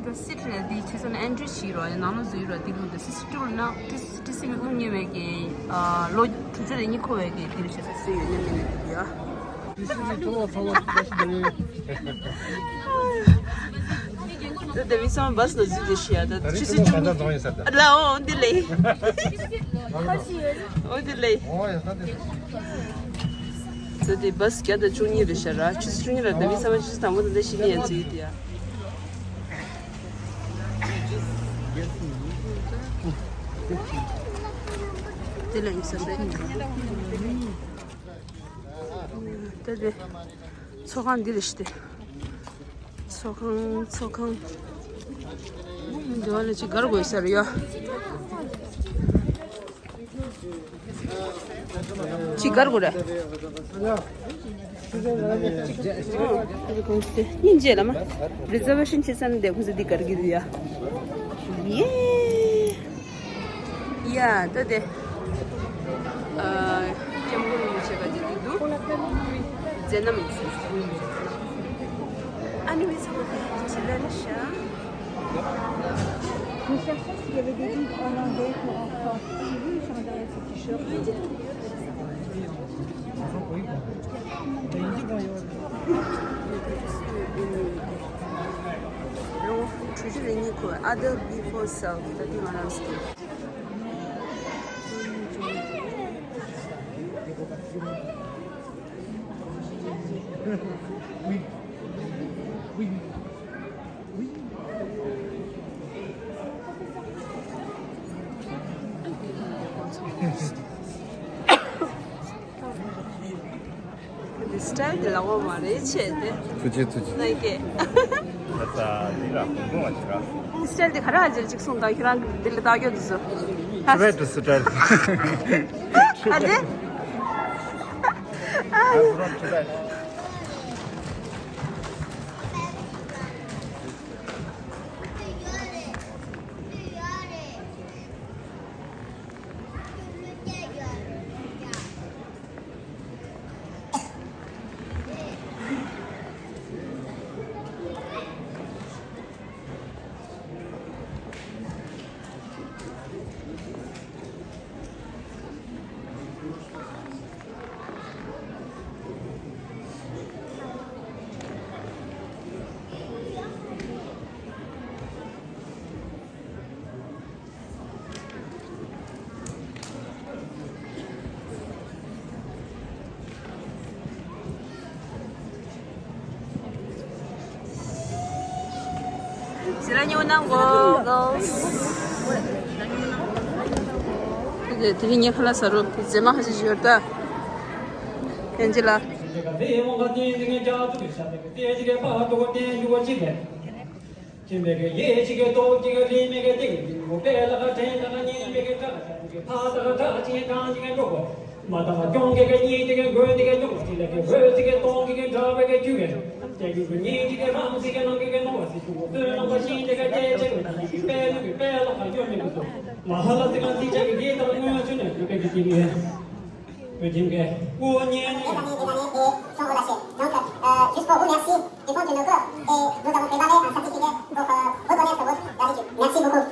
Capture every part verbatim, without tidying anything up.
ད་སི་ཊི་ནས་འདི་ཆུ་ཚོད་ནས་ཨེན་ཊི་རི་བྱེད་རོགས་ཡ་ནང་ལ་འཛུལ་རོགས་འདི་ལུགས་འདི་སི་ཊི་ན་ཏི་སི་ཊི་སི་ལུགས་ཉེ་བའི་གི་ལོ་དྲུག་ཅུ་རེ་གཉིས་འཁོར་བའི་གི་འདིར་བྱེད་ས་སུ་ཡོད་ནི་མིན་ནི་འདི་ཡ། ད་དེ་མི་ཚང་མ་བྷ་སི་ལ་འཛུལ་ཏེ་ཤི་ཡ་ད་ཆུ་ཚོད་བཅུ་གཉིས་ལ་འོ་འདི་ལས་འོ་འདི་ལས། ད་དེ་བྷ་སི་བརྒྱ་དང་བཅུ་གཉིས་རེད་ཤག་ར། ཆུ་ཚོད་བཅུ་གཉིས་ལ་ད་མི་ཚང་མ་ཆུ་ཚོད་དང་པོ་དང་ད་ཤི་ནི་ཡང་ཚུལ་དེ་ཡ། དེ་ལ་ཡིན་ས་རེད། ད་དེ་ཚོགས་ཁང་འདི་རེད་ཤག་དེ། ཚོགས་ཁང་ཚོགས་ཁང་། འདི་བ་ལ་ཅིག་སྒར་དགོས་ས་རེད་ཡ། ཅི་གར་གོ་ར། སྙིང་རྗེ་ལ་མ། རི་ཛར་ཝེ་ཤན་བྱེད་ས་ནི་དེ་ཁོ་ཚོ་འདི་གར་གི་འདུག་ཡ། ཡེ། ཡ་ད་དེ། ཨ། སྐྱབས་མགོན་རིན་པོ་ཆེ་ག་ཅིག་འདུག་མཛད་རྣམ་ཡིན་ཟེར། ཨ་ནི་མི་ཚང་མ་ཅི་ལ་ལ་ཤ། Nous cherchons s'il y avait des livres en anglais pour enfants. J'ai vu sur Internet ce t-shirt. Other before self. འདི་སི་ཊལ་འདི་ལ་འོ་མ་རེད་ཆེ་དེ། ཐུགས་རྗེ་ཐུགས་རྗེ། ནའི་ཀེ། ད་ལྟ་འདི་ལ་ཧོང་ཀོང་ལ་ཁྱེད་རང་། འདི་སི་ཊལ་འདི་ག་རེ་ཨ་ཅེ་ཅིག་གསུངས་དང་ཁྱེད་རང་འདི་ལ་ལྟ་རྒྱུ་འདི་ཚོ། ཊི་བེ་ཊི་སི་ཊལ། ཨ་ཅེ། I'm from Tibet. ཟེར་ལ་ཉོ་ན་གོ་གོ། དེ་དེ་རིང་ངས་ཁ་ལག་ཟ་རུ་མཛེས་མ་ཁ་ཤས་ཤིག་ཡོད་ད། ཡན་ཅི་ལ། ཁྱིམ་པའི་གི་ཡེ་ཅིག་གི་ཏོག་ཅིག་གི་ལི་མེ་གི་ཏིག་ཏིག་གོ་པའི་ལ་ཁ་དྲན་ལ་ཁ་ཉིན་མེ་གི་ཏྲ་ཁ་ཁ་གི་ཕ་ཏ་ཁ་ཏྲ་ཅིག་གི་གང་ཅིག་གི་འགྲོ་གོ། མ་ཏ་ཁ་ཀྱོང་གི་གི་གཉིས་ཏིག་གི་མགོན་ཏིག་གི་ཀྱོང་ཅིག་ལ་གི་འོད་ཅིག་གི་སྟོང་གི་གི་འདྲ་བའི་གི་ཅུ་གི། ཏེ་གི་གི་གཉིས་ཅིག་གི་རང་ཅིག་གི་ནང་གི་གི་ནོ་བ་སི་ཅུ་གོ་ཏོན་ནང་བ་ཤིང་ཏིག་གི་ཏེ་ཅིག་གི་ཏིག་གི་པའི་ལུག་གི་པའི་ལ་ཁ་ཡོད་མི་གི་སོ། མ་ཧ་ལ་ཏིག་གི་ཏིག་ཅིག་གི་གི་ཏ་ལ་ངོས་ཚུན་ནས་གི་གི་ཏིག་གི། བོད་ཁྱིམ་གྱི་དབུ་བརྙེས་ནས། Donc, euh, juste pour vous, merci. Ils font une coop et nous avons préparé un certificat pour euh, reconnaître votre gratitude. Merci beaucoup.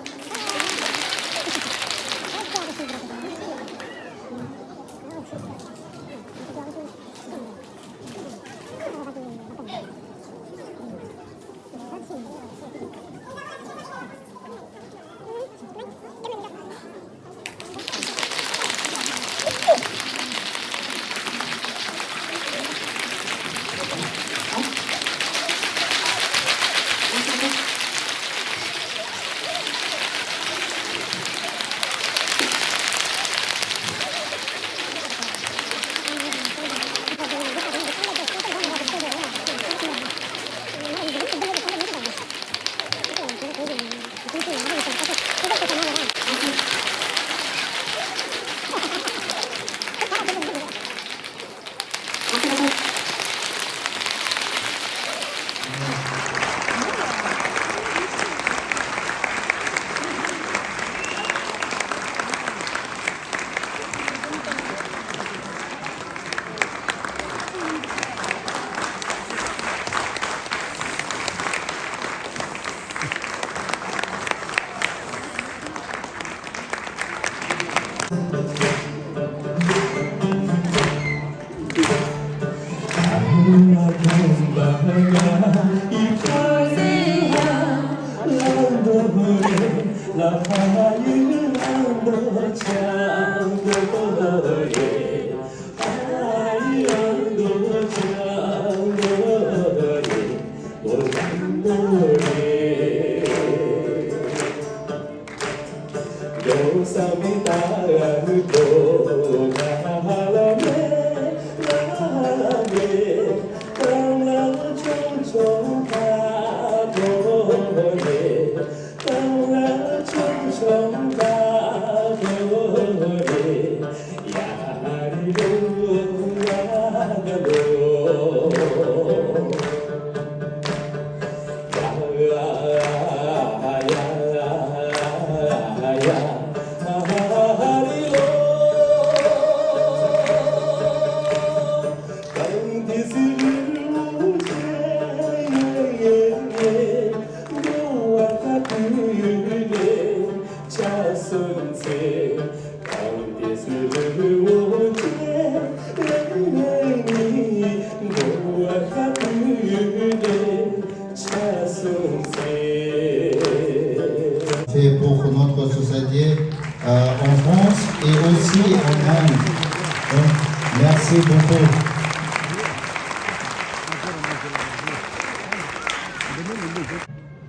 Fait beaucoup notre société, euh, en France et aussi en Inde. Donc, merci beaucoup.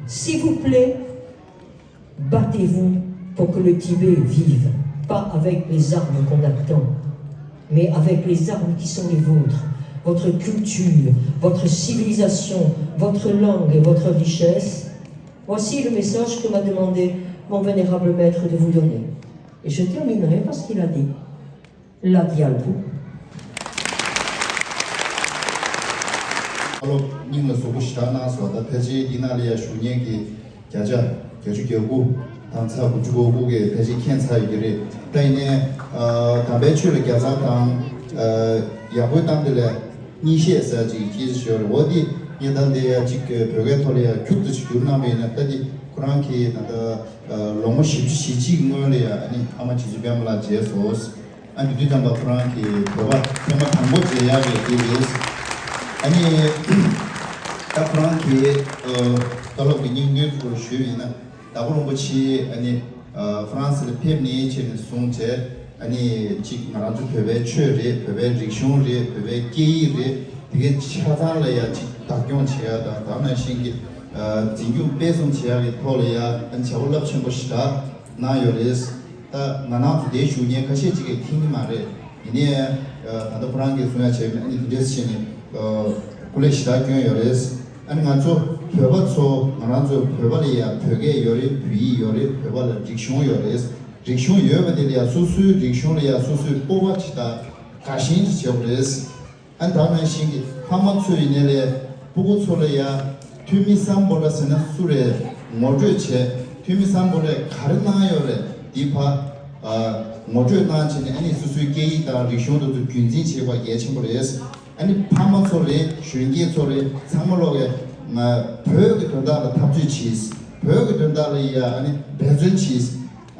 S'il vous plaît, battez-vous pour que le Tibet vive, pas avec les armes qu'on attend, mais avec les armes qui sont les vôtres, votre culture, votre civilisation, votre langue et votre richesse. Voici le message que m'a demandé mon vénérable maître de vous donner. Et je terminerai par ce qu'il a dit. ལ་རྒྱལ་པོ། ཨ་ལོ་སྙིང་ལ་ཟུག་པོ་ཞེ་དྲག་གནང་སོང་། ད་ཕལ་ཆེར་འདི་ནང་ལ་ཡ་བཞུགས་མཁན་གྱི་བརྒྱ་ཆ་བརྒྱད་ཅུ་གྱ་དགུ་དང་ཚ་དགུ་བཅུ་གོ་དགུ་གིས་ཕལ་ཆེར་མཁྱེན་ཚར་ཡོད་ཀྱི་རེད། ད་ཡིན་ནའི་དམ་པའི་ཆོས་ལ་རྒྱལ་མཚན་དང་ཡག་པོའི་གཏམ་དེ་ལ་གཉིས་བཤད་ཟེར་ཅིག་སྐད་ཆ་ཞིག་ཡོད་རེད། འོ་དེ་ངས་ད་འདི་ཡ་གཅིག་བོད་སྐད་ཐོག་ལ་ཡ་ཁྱུག་ཙམ་ཞིག་བསྒྱུར་གནང་བ་ཡིན་ན། ད་འདི་ཁོ་རང་གིས་ད་ལྟ་ལོ་ངོ་བཞི་བཅུ་ཞེ་གཅིག་སྔོན་ལ་ཡ་ཨ་ནི་ཨ་མ་རྗེ་བཙུན་པད་མ་ལགས་མཇལ་སོང་། ཨ་ནི་དུས་ཙམ་པ་ཁོ་རང་གིས་བོད་པ་ཐེངས་མ་དང་པོ་མཇལ་ཡག་རེད་དེ་རེད། ཨ་ནི་ད་ཁོ་རང་གིས་ཨ་བཀའ་སློབ་ཀྱི་སྙིང་དོན་སྐོར་ཞུས་ཡིན་ན། དྭགས་པོ་རིན་པོ་ཆེ་ཨ་ནི་ཨ་ཧྥ་རན་སི་ལ་ཕེབས་ནས་བྱས་ནས་བཟུང་བྱས། ཨ་ནི་གཅིག་ང་རང་ཚོ་བོད་པའི་ཆོས་རེད། བོད་པའི་རིག་གཞུང་རེད། བོད་པའི་སྐད་ཡིག་རེད། དེ་གའི་ཆ་ཚང་ལ་ཡ་གཅིག་བདག་སྐྱོང་བྱེད་ཡག་དང་། དེ་ནང་བཞིན་གྱི་ཨ་འཛིན་སྐྱོང་སྤེལ་གསུམ་བྱེད་ཡག་གི་ཐོག་ལ་ཡ་ཨ་ནི་བྱ་བ་རླབས་ཆེན་པོ་ཞེ་དྲག་གནང་ཡོད་རེད། ད་ང་རང་ཚོ་འདིར་བཞུགས་མཁན་ཁ་ཤས་ཅིག་གིས་མཁྱེན་གྱི་མ་རེད། ཡིན་ནའི་ད་ལྟ་ཁོ་རང་གིས་གསུང་ཡ་བྱས་ནས་ཨ་ནི་དེ་འདྲས་བྱས་ནས་སྐུ་ལས་ཞེ་དྲག་བསྐྱོན་ཡོད་རེད། ཨ་ནི་ང་ཚོ་བོད་པ་ཚོ་ང་རང་ཚོ་བོད་པ་ལ་ཡ་བོད་སྐད་ཡོད་རེད། བོད་ཡིག་ཡོད་རེད། བོད་པ་ལ་རིག་གཞུང་ཡོད་རེད། རིག་གཞུང་ཡོད་པ་དེ་ལ་ཡ་སོ་སོའི་རིག་གཞུང་ལ་ཡ་སོ་སོའི་སྤོབས་པ་ཅིག་དང་དགའ་ཞེན་ཅིག་བྱེད་དགོས་རེད། ཨ་ནི་ད་ནང་བཞིན་གྱི་ཕ་མ་ཚོ་ཡིན་ནའི་ལས་སྤུ་གུ་ཚོ་ལ་ཡ་ཐོན་མི་སམ་བྷོ་ཊ་ཟེར་ན་སུ་རེད་ངོ་སྤྲོད་བྱས། ཐོན་མི་སམ་བྷོ་ཊས་ག་རེ་གནང་ཡོད་རེད་འདི་ཕར་ཨ་ངོ་སྤྲོད་གནང་བྱས་ནས། ཨ་ནི་སོ་སོའི་སྐད་ཡིག་དང་རིག་གཞུང་དེ་ཚོ་རྒྱུན་འཛིན་བྱེད་པ་གལ་ཆེན་པོ་རེད། ཨ་ནི་ཕ་མ་ཚོ་རེད། གཞོན་སྐྱེས་ཚོ་རེད། ཚང་མ་ལོག་གིས་ང་བོད་ཀྱི་དོན་དག་ལ་འཐབ་རྩོད་བྱས། བོད་ཀྱི་དོན་དག་ལ་ཡ་ཨ་ནི་འབད་བརྩོན་བྱས།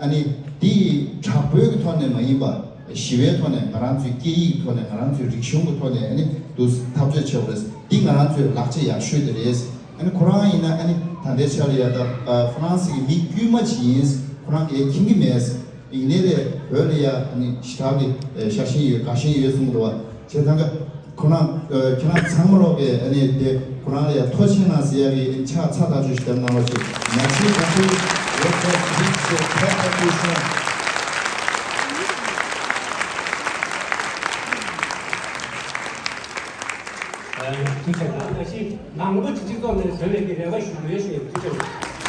ཨ་ནི་འདི་དྲག་པོའི་གི་ཐོག་ནས་མ་ཡིན་པ། ཞི་བའི་ཐོག་ནས་ང་རང་ཚོའི་སྐད་ཡིག་གི་ཐོག་ནས། ང་རང་ཚོའི་རིག་གཞུང་གི་ཐོག་ནས་ཨ་ནི་འདུག་འཐབ་རྩོད་བྱེད་དགོས་རེད། འདི་ང་རང་ཚོའི་ལག་ཆ་ཡག་ཤོས་དེ་རེད། ཨ་ནི་ཁོ་རང་ཡིན་ན་ཨ་ནི་ད་ལྟའི་ཆ་ལ་ཡ་ད་ཧྥ་རན་སི་གི་མི་དཀྱུས་མ་ཅིག་ཡིན། ཁོ་རང་གིས་མཁྱེན་གྱི་མེད། ཡིན་ནའི་ལས་བོད་ལ་ཡ་ཨ་ནི་ཞེ་དྲག་གི་ཤ་ཞེན་ཡོད། དགའ་ཞེན་ཡོད་གསུངས་འདུག་བ། བྱས་ཙང་ཀ་ཁོ་རང་ཁྱེད་རང་ཚང་མ་ལོག་གིས་ཨ་ནི་དེ་ཁོ་རང་ལ་ཡ་ཐུགས་རྗེ་གནང་ཟེར་ཡ་གི་ཕྱག་འཚལ་ཐག་ཆོད་ཞིག་བརྒྱབ་གནང་རོགས་ཞེས། Merci beaucoup. Let us give the clap of applause. ཐུགས་རྗེ་གནང་། ནང་བཞིན་ནང་པ་སྤྱི་ཚོགས་ནས་བཟོས་པའི་གི་རེ་བ་ཞུ་རེ་ཞུ་ཡིན། ཐུགས་རྗེ་གནང་།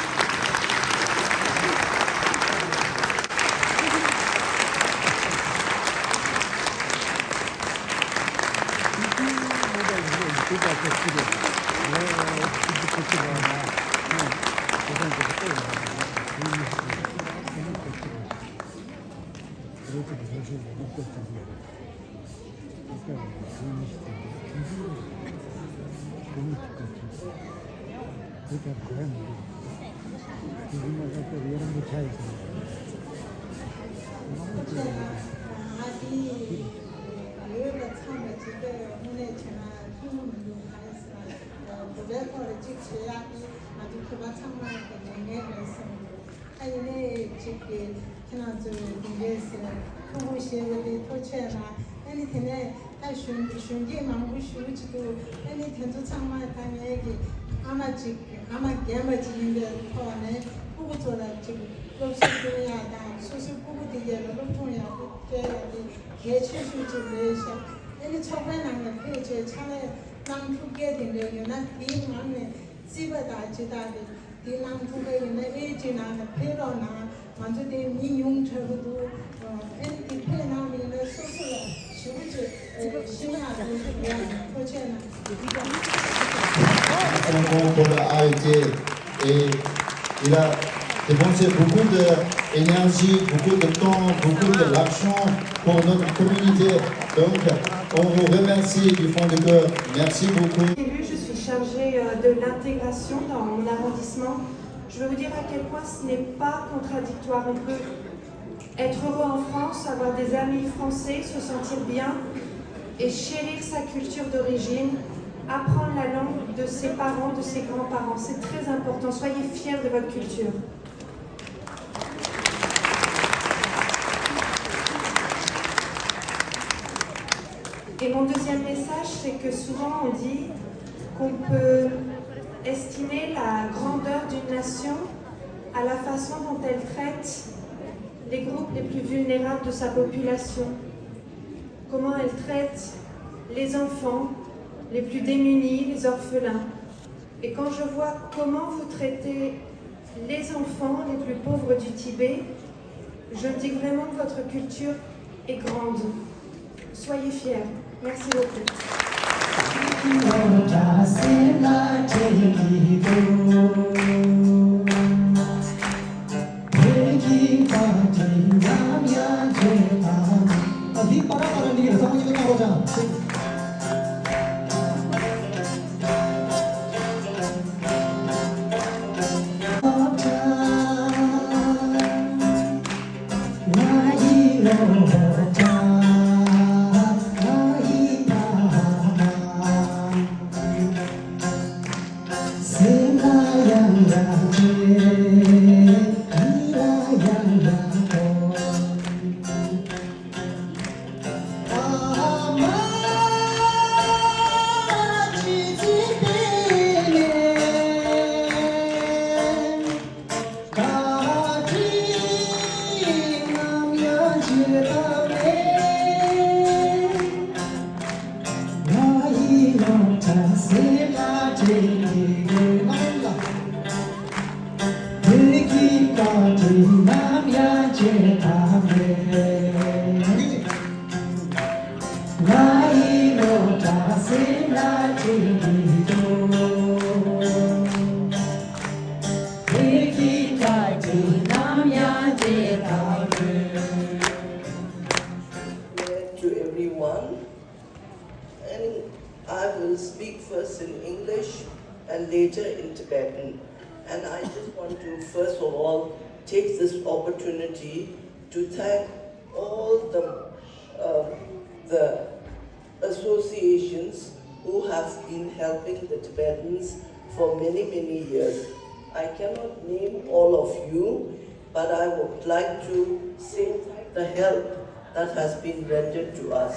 ཅིག་གིས་ཁྱེད་རང་ཚོས་འདི་འདྲས་ཐུགས་ཁུར་བཞེས་པ་དེ་ཐུགས་རྗེ་གནང་། ཨ་ནི་དེ་ནས་ད་གཞོན་གཞོན་སྐྱེས་མང་པོ་ཞེ་པོ་ཅིག་འདུག་ཨ་ནི་དེ་ཚོ་ཚང་མ་ད་ངེད་ཀྱི་ཨ་མ་ཅིག་ཨ་མ་རྒན་པ་ཅིག་ཡིན་པའི་ཐོག་ནས་ཕྲུ་གུ་ཚོ་ལ་ཅིག་སློབ་གསོ་སྐྱོན་ཡག་དང་སོ་སོའི་ཕྲུ་གུ་དེ་གས་ལ་སློབ་སྦྱོང་ཡག་པོ་སྤྲད་ཡག་དེ་གལ་ཆེ་ཤོས་ཅིག་རེད་ཤག་ཨ་ནི་ཚོགས་པའི་ནང་ལ་ཕེབས་བྱས་ཕྱག་ལས་གནང་ཐུབ་མཁན་དེ་འདྲ་ཡོད་ན་དེའི་ངང་ནས་རྩིས་པ་དང་ཇི་ལྟར་རེད། དེ་གནང་ཐུབ་པ་ཡིན་ན་ཨེ་ཅིག་ནང་ལ་ཕེབས་རོགས་གནང་། ང་ཚོ་དེ་མི་ཉུང་དྲགས་པོ་འདུག་ཨེ་དེ་ཕེབས་གནང་མི་ཡིན་ན་སོ་སོ་ལ་ཞེ་པོ་ཅིག་ཤེས་ཡག་འདུག་ཡ་ཐུགས་རྗེ་གནང་། Pour le A E T, et il a dépensé beaucoup d'énergie, beaucoup de temps, beaucoup de l'argent pour notre communauté. Donc, on vous remercie du fond du cœur. Merci beaucoup. Élu, je suis chargée euh, de l'intégration dans mon arrondissement. Je veux vous dire à quel point ce n'est pas contradictoire. On peut être heureux en France, avoir des amis français, se sentir bien et chérir sa culture d'origine, apprendre la langue de ses parents, de ses grands-parents. C'est très important. Soyez fiers de votre culture. Et mon deuxième message, c'est que souvent on dit qu'on peut estimer la grandeur d'une nation à la façon dont elle traite les groupes les plus vulnérables de sa population, comment elle traite les enfants les plus démunis, les orphelins. Et quand je vois comment vous traitez les enfants les plus pauvres du Tibet, je me dis vraiment que votre culture est grande. Soyez fiers. Merci beaucoup. To everyone, and I will speak first in English and later in Tibetan. And I just want to, first of all, take this opportunity to thank all the, uh, the associations who have been helping the Tibetans for many, many years. I cannot name all of you, but I would like to say the help that has been rendered to us.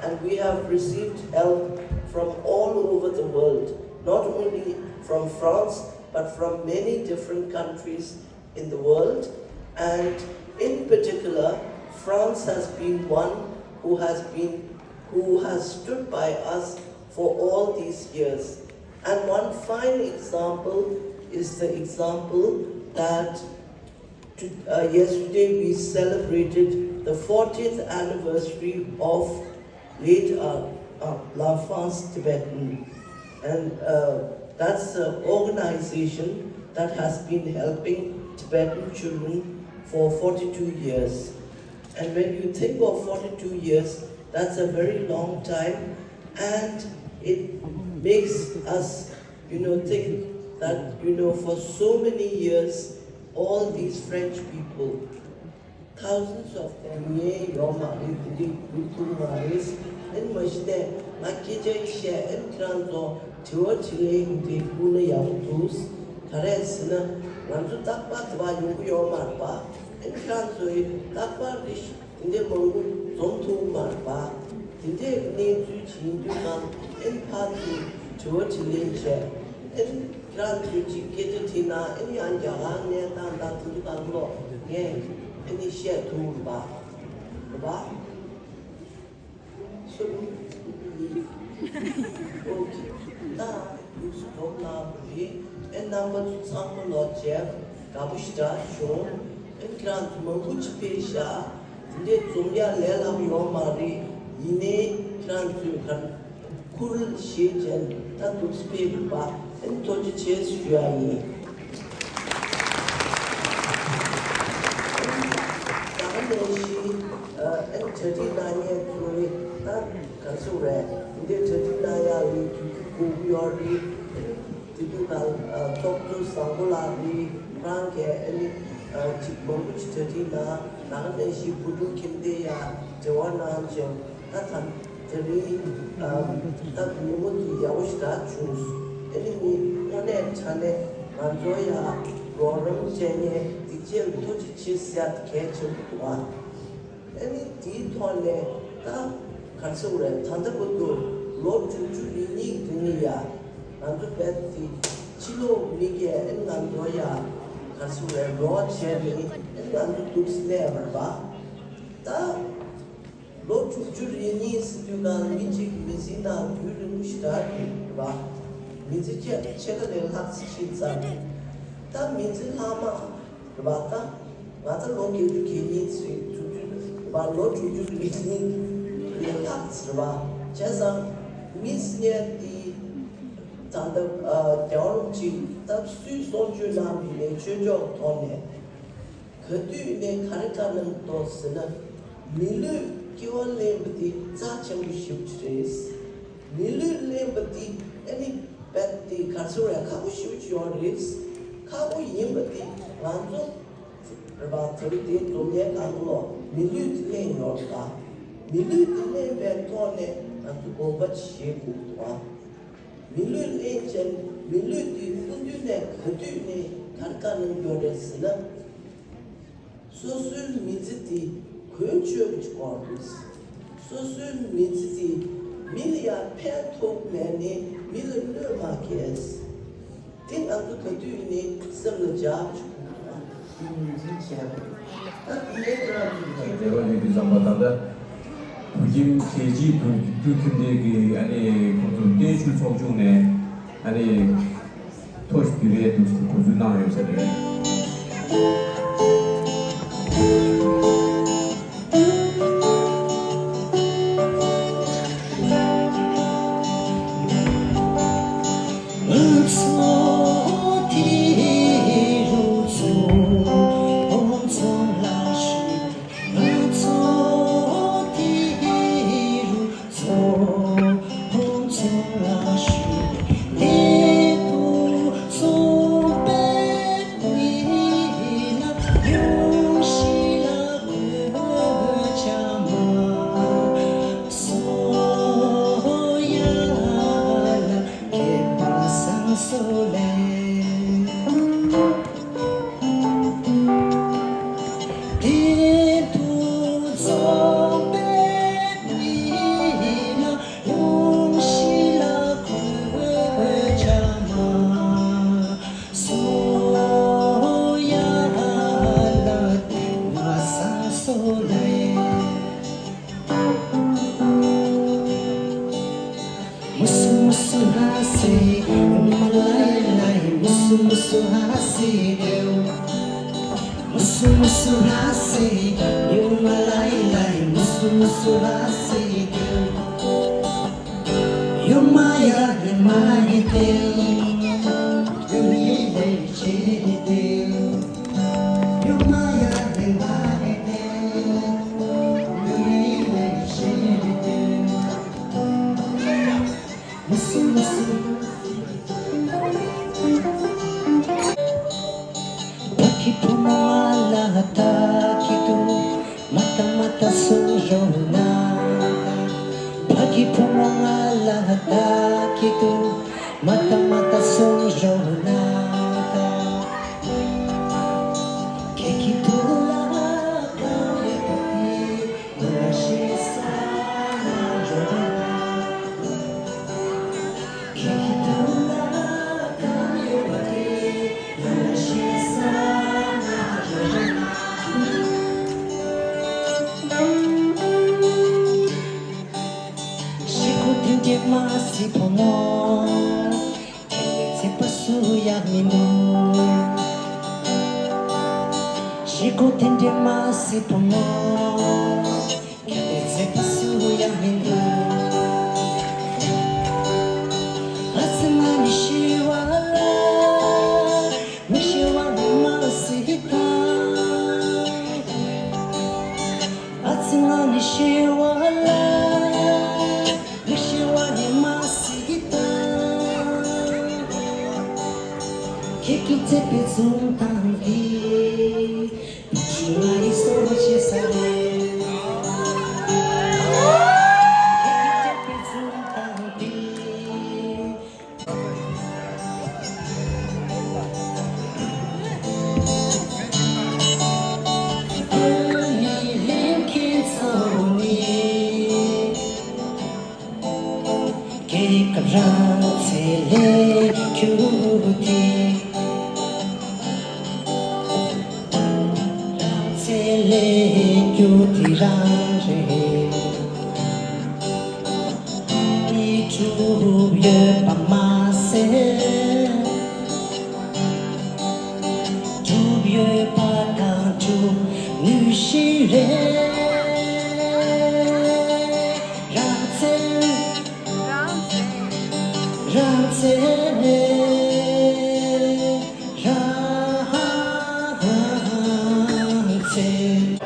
And we have received help from all over the world, not only from France, but from many different countries in the world. And in particular, France has been one who has been, who has stood by us for all these years. And one fine example is the example that to, uh, yesterday we celebrated the fortieth anniversary of late uh, uh, L'Enfance Tibetan. And uh, that's an organization that has been helping Tibetan children for forty-two years. And when you think of forty-two years, that's a very long time. And it makes us, you know, think that, you know, for so many years, all these French people, thousands of them, ངས་ཡོད་མ་རེད། དེ་འདྲའི་ཡུལ་ཐུག་མ་རེད། ཨེན་མ་གཞི་ནས་ང་སྐད་ཆ་ཡི་བཤད། ཨེན་ཁྱེད་རང་ཚོ་དྲི་བ་དྲིས་ལན་འདི་བསྐུར་ན་ཡག་པོ་འདུག་ག་རེ་ཟེར་ན་ང་ཚོ་རྟག་པར་དེ་བ་ཡོང་གི་ཡོད་མ་རེད་པ། ཨེ་ཁྱེད་རང་ཚོས་རྟག་པར་རེ་ཞིག་དེ་འདྲའི་མང་པོ་འཛོམས་ཐུབ་མ་རེད་པ། དེ་འདྲའི་གནས་ཚུལ་ཇི་ཡིན་དུས་གང་ཨེ་ཕར་ཚུར་དྲི་བ་དྲིས་ལན་བྱས། ཨེ་ཁྱེད་རང་ཚོས་ཅིག་སྐད་ཆ་དྲིས་ན་ཨེ་ཡང་རྒྱ་གར་གནས་སྟངས་དང་དེ་ཚོ་གང་ལོག་ངས་ཨེ་ནི་བཤད་ཐུབ་རེད་པ། རེད་པ། ཨོ་ཁེ། ད་ལུགས་སུ་འགྲོ་གནང་བ་རེད། ཨེ་རྣམ་པ་ཚོ་ཚང་མ་ལོ་མཇལ་དགའ་པོ་ཞེ་དྲག་བྱུང་། ཨེ་ཁྱེད་རང་ཚོ་མང་པོ་ཅིག་ཕེབས་ཤག་དེ་འདྲའི་འཛོམས་ཡ་ལས་སླ་པོ་ཡོད་མ་རེད། ཡིན་ནའི་ཁྱེད་རང་ཚོས་ག་ཁུར་བཞེས་བྱས་ད་འདུག་སེ་ཕེབས་པ་ཨེ་ཐུགས་རྗེ་ཆེ་ཞུ་ཡ་ཡིན། ད་ག་ནང་བཞིན་ཨ་གྲ་སྒྲིག་གནང་མཁན་ཚོས་ད་ག་ཚོད་རེད། འདི་གྲ་སྒྲིག་གནང་ཡག་ལ་དུས་ཚོད་དགོས་ཀྱི་ཡོད་རེད། དེ་དུས་ད་ཚོགས་གཙོ་བཟང་པོ་ལགས་རེད། ཁོ་རང་གིས་ཨ་ནི་ཅིག་མང་པོ་ཅིག་གྲ་སྒྲིག་གནང་། ད་ག་ནང་བཞིན་བུ་ཕྲུག་ཁྱིམ་སྡེ་ཡ་འབྲེལ་བ་གནང་བྱས་ད་ད་དེ་རིང་ད་ཉིན་མོ་དེ་ཡག་པོ་ཞེ་དྲག་བྱུང་། ཨ་ནི་ངས་དངོས་གནས་དྲང་གནས་ང་ཚོ་ཡ་རོགས་རམ་བྱས་ནས་སྡིག་སྤྱད་ཐུགས་རྗེ་ཆེ་ཟེར་ཡ་དེ་གལ་ཆེན་པོ་འདུག་ཨ། ཨ་ནི་དེའི་ཐོག་ནས་ད་ག་རེ་ཟེར་དགོས་རེད། ད་ལྟ་བར་དུ་ལོ་དྲུག་ཅུ་རེ་གཉིས་རིང་ལ་ཡ་ང་ཚོ་རྦད་དེ་ཕྱི་ལོགས་མི་གིས་ཨ་ནི་ང་ཚོ་ཡ་ག་རེ་ཟེར་དགོས་རེད། རོགས་བྱས་ནས་ཨ་ནི་ང་ཚོ་འདུག་སེ་སླེབས་པ་རེད་པ། ད་ལོ་དྲུག་ཅུ་རེ་གཉིས་ཟེར་དུས་གང་མི་གཅིག་གི་མི་ཚེའི་ནང་དུས་རིང་པོ་ཞེ་དྲག་རེད་པ། མི་ཚེ་ཕྱེད་ཕྱེད་ཀ་ལས་ལྷག་ཙམ་ཕྱིན་ཚར་རེད། ད་མི་ཚེ་ལྷག་མ་རེད་པ། ད་ང་ད་ལོ་བརྒྱད་ཅུ་གྱ་གཉིས་ཚེ་དྲུག་ཅུ་རེད་པ། ལོ་དྲུག་ཅུ་རེ་གཉིས་ལས་ལྷག་ཙམ་རེད་པ། བྱས་ཙང་མི་ཟེར་མཁན་དེ་ད་ལྟ་རྒྱལ་བ་རིན་པོ་ཆེས་ད་སུས་གསུང་ཆོས་གནང་བའི་ལས་ཆོས་ཕྱོགས་ཐོག་ནས། ག་དུས་ནས་ག་རེ་བཀའ་གནང་འདུག་ཟེར་ན། མི་ལུས་སྐྱེ་བ་ལེན་པ་དེ་རྩ་ཆེན་པོ་ཞེ་པོ་ཅིག་རེད། མི་ལུས་ལེན་པ་དེ་ཨ་ནི་རྦད་དེ་ག་རེ་ཟེར་དགོས་རེད། ཁག་པོ་ཞེ་པོ་ཅིག་ཡོད་རེད། ཁག་པོ་ཡིན་པ་དེ་ང་ཚོ་རེད་པ། དེ་རིང་འདིར་འཛོམས་མཁན་གང་ལོག་མི་ལུས་དེ་ལེན་ཡོད་རེད་པ། མི་ལུས་དེ་ལེན་པའི་ཐོག་ནས་ང་ཚོ་དགོངས་པ་ཅིག་བཞེས་དགོས་འདུག་ཨ། མི་ལུས་ལེན་བྱས་མི་ལུས་དེ་སྐུ་མདུན་ནས་ག་དུས་ནས་ག་རེ་བཀའ་གནང་ཡོད་རེད་ཟེར་ན། སོ་སོའི་མི་ཚེ་དེ་གོང་ཆོད་པ་ཅིག་དགོས་རེད། སོ་སོའི་མི་ཚེ་དེ་མི་ལ་ཡང་ཕན་ཐོགས་མེད་ནས་མི་ལ་གནོད་མ་སྐྱེལ། དེ་ང་ཚོ་ག་དུས་ནས་སེམས་ལ་འཇགས་པ་ཅིག་དགོས་རེད། དེ་ངོས་འཛིན་བྱས་པ་རེད། ད་དེ་ནས་ཁྱེད་རང་ཚོ་མཁྱེན་འབྲེལ་བ་ཡོད་དུས་ཙམ་པ་ད་ལྟ་བོད་ཁྱིམ་རྒྱལ་སྤྱིའི་བོད་ཕྲུག་ཁྱིམ་སྡེ་གི་ཨ་ནི་ཁོང་ཚོ་བརྟན་བཞུགས་ཚོགས་ཆུང་ནས་ཨ་ནི་ཐོ་ཞིག་བསྡུ་རེས་འདུག་ཟེར་གོ་སྒྲིག་གནང་ཡོད་ས་རེད། ཞེ་དགུ་དེ་འདྲའི་མ་སྲིད་བུ་མོ། ཁྱེད་པའི་མཛེས་པ་སུ་ཡང་མི་འདུག་ཨ་ཙི་ང་ནི་ཤི་བ་ལ། མི་ཤི་བ་ནི་མ་སྲིད་ད། ཨ་ཙི་ང་ནི་ཤི་བ་ལ། མི་ཤི་བ་ནི་མ་སྲིད་ད། ཁྱེད་ཀྱི་མཛེས་པའི་འཛུམ་མདངས་འདི། བུ་ཆུང་ང་ཡི་སོ་བྱེད་ས་རེད། ཁྱེད་ཀྱི་མཛེས་པའི་འཛུམ་མདངས་འདི། རྒྱལ་ཁབ་རང་བཙན་ལས་རྒྱུ་དེ། རང་བཙན་ལས་རྒྱུ་དེ་རང་རེད། མི་གྲུབ་ཡོད་པ་མ་ཟད། གྲུབ་ཡོད་པ་དང་གྲུབ་ནུས་ཤིག་རེད། རང་བཙན། རང་བཙན། རང་བཙན། རང་བཙན།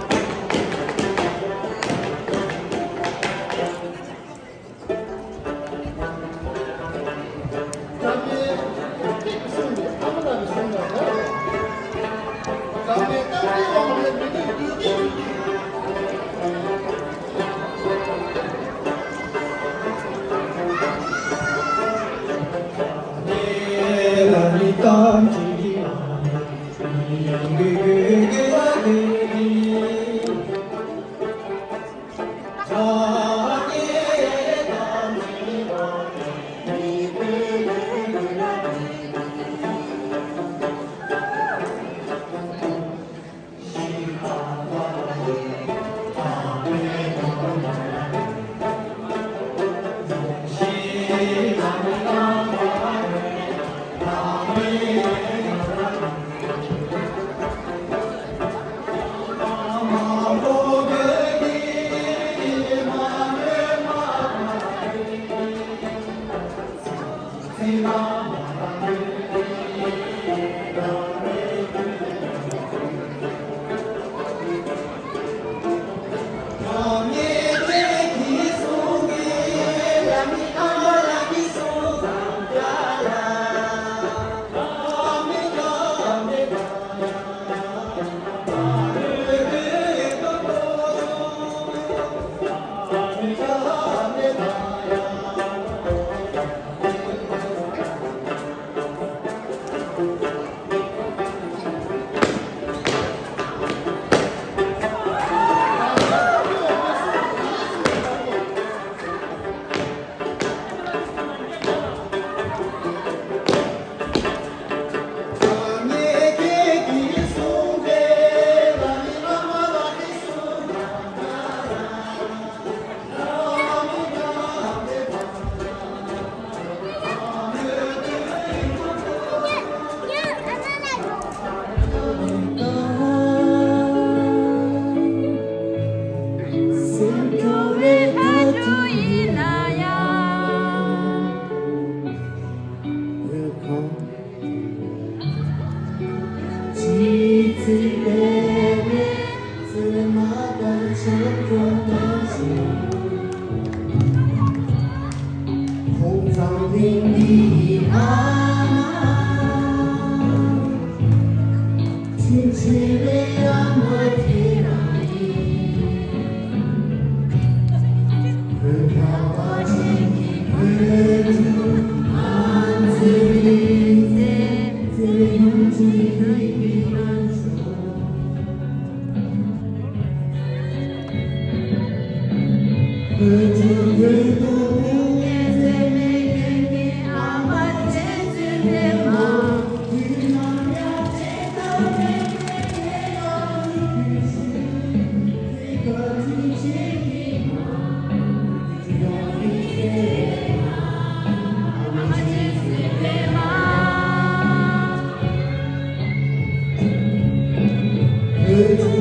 Yeah,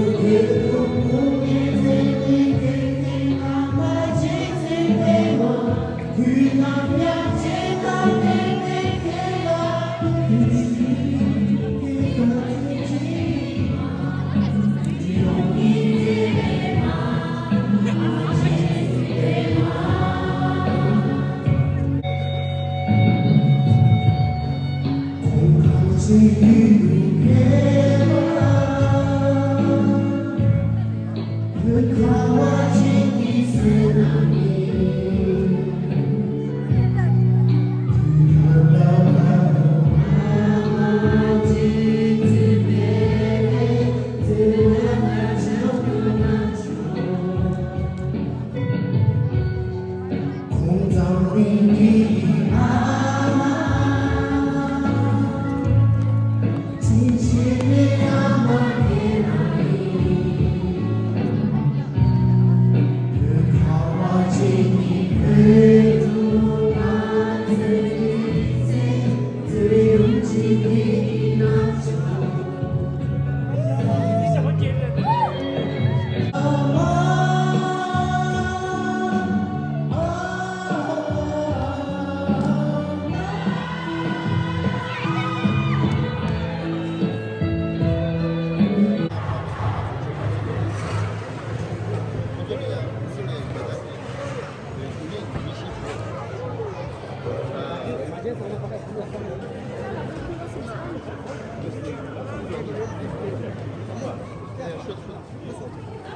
sure, sure.